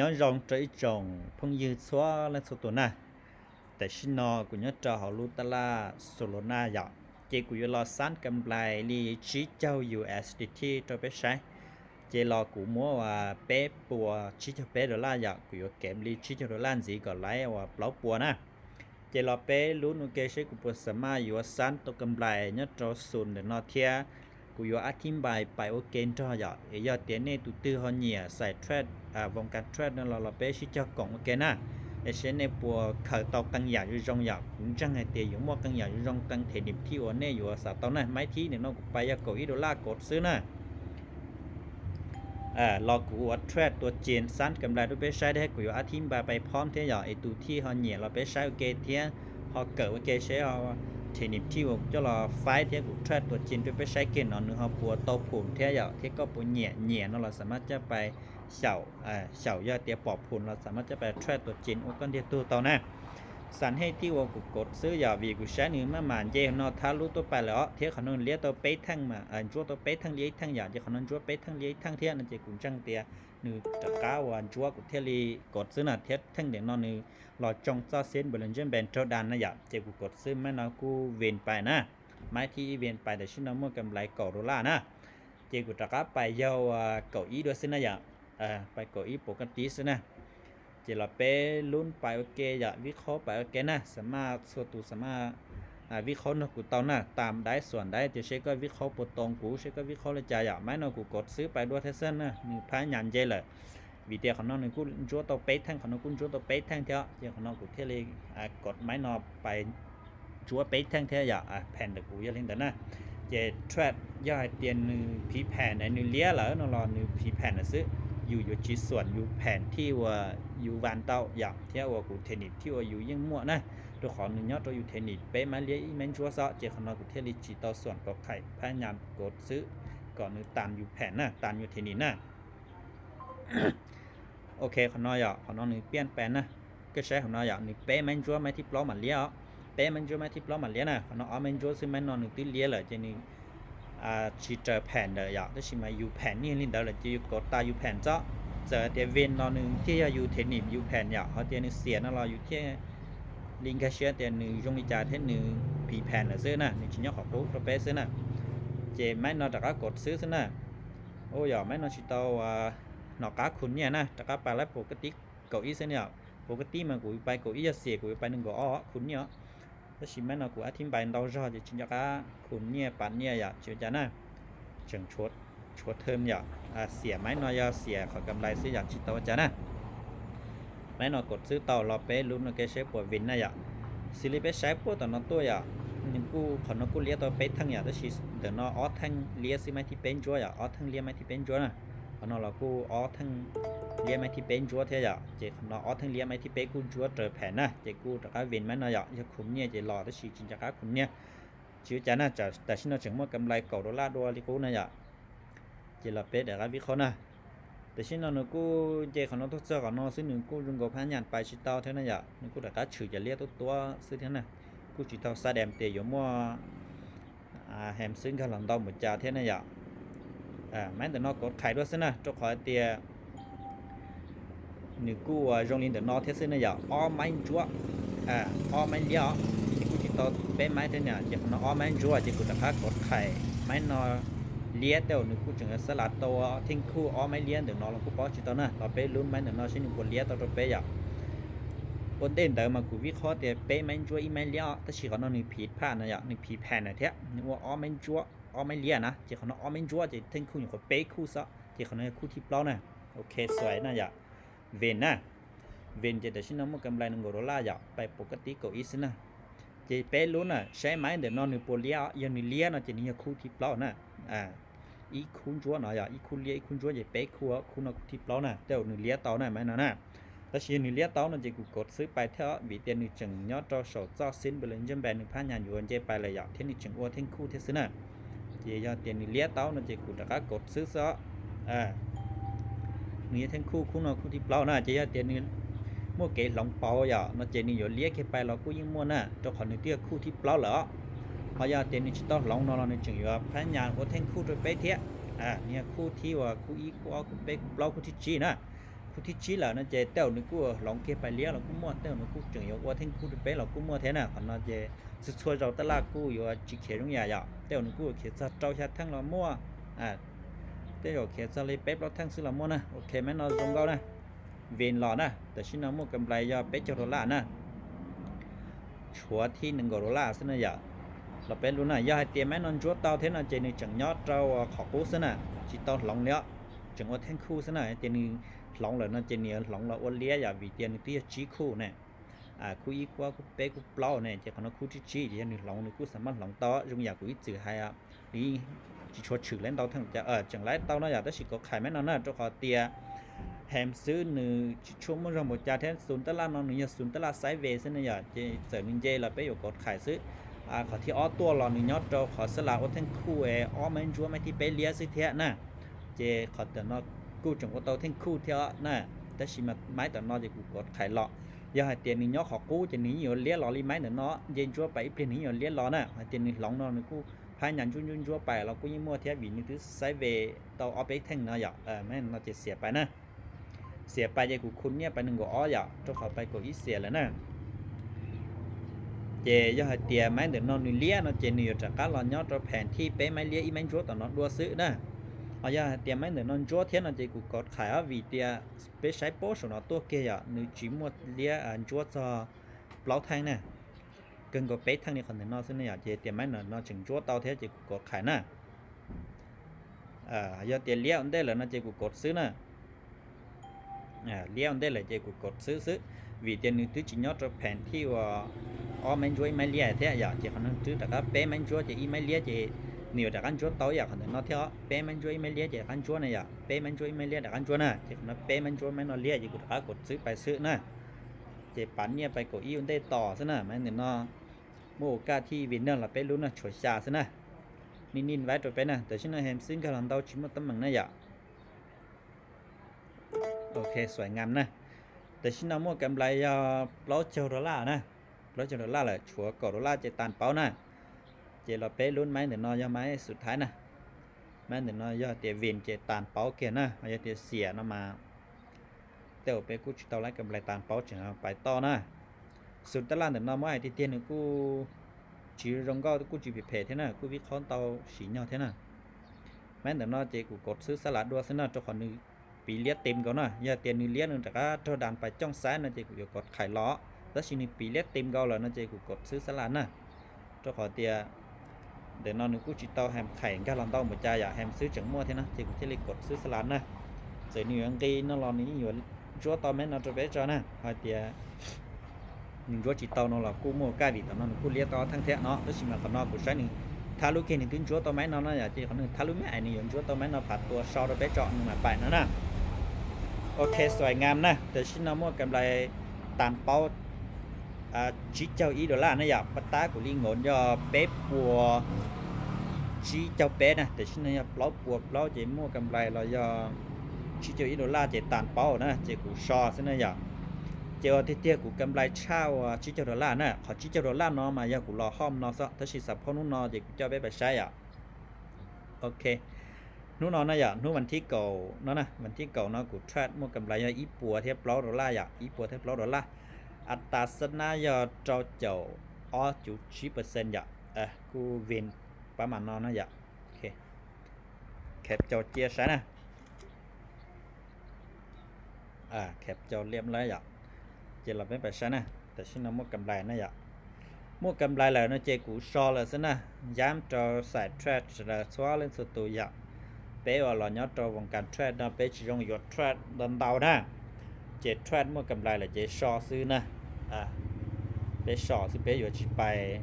Nyob zoo rau ib tsoom phooj ywg txhua leej txhua tus na. Tam sim no kuv nyob rau hauv lub tab laj Solana yom, ces kuv yuav los xab kam nplais li tsib caug U S D T rau peb saib. Ces los kuv muab uas peb puas tsib caug peb dollar yom, kuv yuav kev li tsib caug dollar ntxiv kom laiv uas plaub puas na. Ces los peb lub ua ke seb kuv puas xa maj yuav xab tau kam nplais nyob rau xus ntawm no thiab. Kuv yuav ab thib npais pais ua ke nrog yom, es yog tias nej tus twg ho nyiam xais trade, voos kas trade no los los peb sib cog koom ua ke na. Es seb nej puas khaws tau qee yam zoo zoo yom, kuv ntseeg hais tias yuav muaj qee yam zoo zoo qee them nim thib uas nej yuav xav tau na. Maiv thib ntawm no kuv pais yog kaum ib dollar kod xwb na. Los kuv ua trade tua cen xab kam nplais rau peb saib thiab kuv yuav ab thib npais pais phom thiab yom, es tus thib ho nyiam los peb saib ua ke thiab, ho kawm ua ke seb them nim thib uas kuv coj los faib thiab kuv trade tua cen rau peb saib kiag no nws ho puas tau phum thiab yom, thiab koj puas nyiam, nyiam no los xa maj coj pais xyaum, xyaum yog tias pom phum los xa maj coj pais trade tua cen ua koj ntiag tug tau na. Xam hej thib uas kuv kod xwb yom, vim kuv saib nws maj mam nce no thab lub tuaj pais lawm os, thiab qhov no liab tau peb theej mas, ntsuab tau peb theej liab ib theej yom, ces qhov no ntsuab peb theej liab ib theej thiab no ces kuv ntseeg tias nws rov qab uas ntsuab kuv thiaj li kod xwb na, thiab theej ntawm no nws los tsoo txoj xib npes los ntsej npes raug das na yom, ces kuv kod xwb maiv no kuj ven pais na. Maiv thib ib ven pais tam sim no muaj kam nplais kaum dollar na. Ces kuv rov qab pais yog kaum ib dua xwb na yom, pais kaum ib puas koj tib xwb na. Ces los peb lub pais ua ke yom, vib qhaub pais ua ke na, xa maj txhua tus xa maj vib qhaub nrog kuv tau na, tam daib xuam daib tias seb koj vib qhaub puas toos kuv, seb koj vib qhaub li cas yom. Maiv no kuv kod xwb pais dua thiab xwb na, nws phab nyas nce lawm. Vim tias qhov no nws kuj ntsuab tau peb theej, qhov no kuj ntsuab tau peb theej thiab, ces qhov no kuv thiaj li kod maiv no pais ntsuab peb theej thiab yom, pheem ntawm kuv yog li ntawd na. Ces trade yog hais tias nws phiv pheem na, nws liab lawm no los nws phiv pheem lawm xwb, yus yuav tsis xuam yus pheem thib uas yus vas tau yom, thiab uas kuv them nim thib uas yus yeej muaj na, rau qhov nws nyob rau yus them nim peb maiv liab ib maiv ntsuab xwb, ces qhov no kuv thiaj li tsis tau xuam kov qhais phab nyas kod xwb, kom nws tas yus pheem na, tas yus them nim na. Ok, qhov no yom, qhov no nws piaj pes na. Koj saib hauv no yom, nws peb maiv ntsuab maiv thib plaub mam liab os. Peb maiv ntsuab maiv thib plaub mam liab na, qhov no ob maiv ntsuab xwb, maiv no nws twb liab lawm ces nws tsis raws pheem ntawd yom, tab sis mas yus pheem niaj li ntawd lawm ces yus kod tas yus pheem xwb. Txawm tias ven los nws thiaj yog yus them nim yus pheem yom, ho tias nws xiam no los yus thiaj li nkag siab tias nws zoo li cas thiab nws phiv pheem lawm xwb na, nws tsis nyob qhov qub rau peb xwb na. Ces maiv no rov qab kod xwb xwb na. Ua yog maiv no tsis tau hnov qab khu nyiaj na, rov qab pais lab puas koj tib kaum ib xwb na yom. Puas koj tib mas kuv yuav pais kaum ib, yog xiam kuv yuav pais nees nkaum ob khu nyiaj os. Tab sis maiv no kuv ab thib npais ntau zog ces tsis nco qab khu nyiaj pas nyiaj yom, tsis ua cas na. Tseem tshuav thwm yom, xiam maiv no yog xiam qhov kam nplais xwb yom, tsis tau ua cas na. Maiv no kod xwb tau los peb lub no ke saib puas vin na yom. Xws li peb saib puag tom no tuaj yom, nws kuj qhov no kuj liab tau peb theej yom, tab sis ntawm no ob theej liab xwb maiv thib peb ntsuab yom, ob theej liab maiv thib peb ntsuab na. Qhov no los kuj ob theej liab maiv thib peb ntsuab thiab yom, ces qhov no ob theej liab maiv thib peb kuj ntsuab raws pheem na, ces kuj rov qab vin maiv no yom, yog khu nyiaj ces los tab sis tsis nco qab khu nyiaj. Tsis ua cas na, tam sim no tseem muaj kam nplais kaum dollar dua li qub na yom. Ces los peb rov qab vib qhaub na. Tam sim no nws kuj nce qhov no tuaj txog qhov no xwb, nws kuj zoo nkaus phab nyas pais tsis tau thiab na yom, nws kuj rov qab tshwm cov liab tuab tuab xwb thiab na. Kuj tsis tau xa dam tias yuav muaj hem xwb nkag los ntau mus cas thiab na yom. Maiv ntawm no kod qhais dua xwb na, rau qhov tias nws kuj ua zoo li ntawm no thiab xwb na yom, ob maiv ntsuab, ob maiv liab os. Ces kuj tsis tau peb maiv thiab na, ces qhov no ob maiv ntsuab ces kuv rov qab kod qhais maiv no liab tej uas nws kuj tseem yuav xab las tau theej khuj ob maiv liab ntawm no los kuj paub tsis tau na, los peb lub maiv ntawm no seb nws puas liab tau rau peb yom. Ua ntej ntawd mas kuv vib qhob tias peb maiv ntsuab ib maiv liab os, tab sis qhov no nws phiv phaj na yom, nws phiv pheem na thiab, nws ua ob maiv ntsuab ob maiv liab na, ces qhov no ob maiv ntsuab ces theej khuj nyuam qhuav peb khuj xwb, ces qhov no yog khuj thib plaub na. Ok, xuav na yom, ven na, ven ces tam sim no muaj kam nplais nees nkaum dollar yom, pais puas koj tib kaum ib xwb na. Ces peb lub na, saib maiv ntawm no nws puas liab, yog nws liab no ces nws yog khuj thib plaub na. Ib khuj ntsuab no yog ib khuj liab ib khuj ntsuab ces peb khuj, khuj no khuj thib plaub na, tej zaum nws liab tau na maiv no na. Tab sis yog nws liab tau no ces kuv kod xwb pais thiab, vim tias nws tseem nyob rau saum txoj xib npes los ntsej npes nws phab nyas yuav nce pais lawm yom, thiab nws tseem ua theej khuj thiab xwb na. Ces yog tias nws liab tau no ces kuv rov qab kod xwb xwb. Nws yog theej khuj, khuj no khuj thib plaub na, ces yog tias nws muaj kev hloov pauv yom no ces nws yuav liab kiag pais los kuj yeej muaj na, rau qhov nws twb yog khuj thib plaub lawm os. Ho yog tias nws tsis tau hloov no los nws tseem yuav phab nyas ua theej khuj rau peb thiab. Nws yog khuj thib uas khuj ib, khuj ob, khuj peb, khuj plaub, khuj thib tsib na. khub thib tsib lawm no ces tej zaum nws kuj hloov kiag pais liab los kuj muaj, tej zaum nws kuj tseem yuav ua theej khuj rau peb los kuj muaj thiab na. Qhov no ces txhua txhua zaus taj laj kuj yuav tsis khiav zoo yam yom, tej zaum nws kuj yuav khiav txog rau xya theej los muaj, tej zaum khiav txog li peb plaub theej xwb los muaj na. Ok, maiv no zoo nkauj na, vin los na, tam sim no muaj kam nplais yog peb caug dollar na, tshuav thib nees nkaum dollar xwb na yom. Los peb lub na, yog hais tias maiv no ntsuab tau thiab no ces nws tseem nyob rau qhov qub xwb na, tsis tau hloov li os, tseem ua theej khuj xwb na. Tias nws hloov lawm no ces nws yuav hloov los ua liab yom, vim tias nws twb yog tsib khuj ne, khuj ib, khuj ob, khuj peb, khuj plaub ne, ces qhov no khuj thib tsib ces yog nws hloov nws kuj xav mas hloov tau zoo yam kuv ib txwm hais, nws yeej tsis tshua tshwm li ntau theej, tseem laib tau no yom, tab sis kov qhais maiv no na rau qhov tias heem xwb nws tsis tshua muaj zog npaum cas thiab, xus taj laj no nws yog xus taj laj sideways xwb na yom, ces txawm nws nce los peb yuav kov qhais xwb. Qhov thib ob tuaj los nws nyob rau qhov xab las ua theej khuj es ob maiv ntsuab maiv thib peb liab xwb thiab na, ces qhov ntawm no kuj tseem ua tau theej khuj thiab os na, tab sis mas maiv ntawm no ces kuv kov qhais los. Yog hais tias nws nyob qhov qub ces nws yeej yuav liab los li maiv ntawm no, nce ntsuab pais ib pliag nws yeej yuav liab los na, hais tias nws hloov no nws kuj phab nyas ntsuab ntsuab ntsuab pais los kuj yeej muaj thiab vim nws twb sideways tau ob peb theej no yom, maiv no ces xiam pais na. Xiam pais ces kuv khu nyiaj pais nees nkaum ob yom, rau qhov pais kaum ib xiam lawm na. Ces yog hais tias maiv ntawm no nws liab no ces nws yuav rov qab los nyob rau pheem thib peb maiv liab ib maiv ntsuab tom no dua xwb na. Ho yog hais tias maiv ntawm no ntsuab thiab no ces kuv kov qhais os, vim tias peb saib paub saum no tuaj kiag yom, nws tsis muaj liab ntsuab txog plaub theej na, kawg nkaus peb theej li qhov ntawm no xwb ne yom, ces tias maiv ntawm no tseem ntsuab tau thiab ces kuv kov qhais na. Yog tias liab ua ntej lawm no ces kuv kov xwb na. Liab ua ntej lawm ces kuv kov xwb xwb, vim tias nws twb tsis nyob rau pheem thib uas ob maiv ntsuab ib maiv liab thiab yom, ces qhov no twb rov qab peb maiv ntsuab ces ib maiv liab ces nws yuav rov qab ntsuab tau ib yam qhov ntawm no thiab, peb maiv ntsuab ib maiv liab ces rov qab ntsuab na yom, peb maiv ntsuab ib maiv liab rov qab ntsuab na, ces qhov no peb maiv ntsuab maiv no liab ces kuv rov qab kov xwb pais xwb na. Ces pav nyiaj pais kaum ib ua ntej tos xwb na, maiv ntawm no muaj ua kaj thib vim nag los peb lub na tshuav xya xwb na. Nij nij vaib rau peb na, tam sim no heem xwb nkag los ntau tsis muaj teeb meem na yom. Ok, xuaim ngam na. Tam sim no muaj kam nplais yog plaub caug dollar na, plaub caug dollar lawm, tshuav kaum dollar ces tas paub na. Ces los peb lub maiv ntawm no yog maiv xub thaiv na. Maiv ntawm no yog tias vin ces tas paub kiag na, ho yog tias xiam no mas tej zaum peb kuj tsis tau laib kam nplais tas paub tseem pais toj na. Xus taj laj ntawm no muab hais tiag tiag nws kuj tsis zoo nkauj kuj tsis phem phem thiab na, kuj vib qhob ntau siv nyog thiab na. Maiv ntawm no ces kuv kov xwb xab las dua xwb na, rau qhov nws piv liab tes nkaus na, yog tias nws liab nws rov qab raug das pais cooj xaiv no ces kuv yuav kov qhais los, tab sis nws piv liab tes nkaus lawm no ces kuv kov xwb xab las na. Rau qhov tias ntawm no nws kuj tsis tau heem qhais nkag los ntau npaum cas yom, heem xwb tseem muaj thiab na, ces kuv thiaj li kov xwb xab las na. Txawm nws yuav nqi no los nws yeej yuav ntsuab tau maiv no rau peb tso na, hais tias nws ntsuab tsis tau no los kuj muaj kaj vim tom no nws kuj liab tau ob theej thiab no, tab sis mas qhov no kuv saib nws thab lub kiag nws twb ntsuab tau maiv no no yom, ces qhov nws thab lub me ais nws yuav ntsuab tau maiv no phav tua so rau peb tso nws mam pais no na. Ok, xuaim ngam na, tam sim no muaj kam nplais tas paub tsib caug ib dollar na yom, pab tab kuv li nkaus yog peb puas tsib caug peb na, tam sim no yog plaub puas plaub ces muaj kam nplais los yog tsib caug ib dollar ces tas paub na, ces kuv so xwb na yom. Ces ua tiag tiag kuv kam nplais tshaj uas tsib caug dollar na, qhov tsib caug dollar no mas yog kuv los hom no xwb, tab sis xav phob hnub no ces kuv coj peb pais saib yom. Ok, hnub no na yom, hnub vas thib kaum no na, vas thib kaum no kuv trade muaj kam nplais yog ib puas thiab plaub dollar yom, ib puas thiab plaub dollar. As tas xab nab yog rau caum ob cuv tsib percent yom, kuj vin pab mas no na yom. Khep cau cia saib na. Khep cau liam lawm yom. Ces los peb pais saib na, tam sim no muaj kam nplais na yom. Muaj kam nplais lawm no ces kuv so lawm xwb na. Yam rau xais trade sawv daws txhua leej txhua tus yom. Peb uas los nyob rau voos kas trade no peb tsis zoo yuav trade ntau ntau na. Ces trade muaj kam nplais lawm ces so xwb na. Peb so xwb peb yuav tsis pais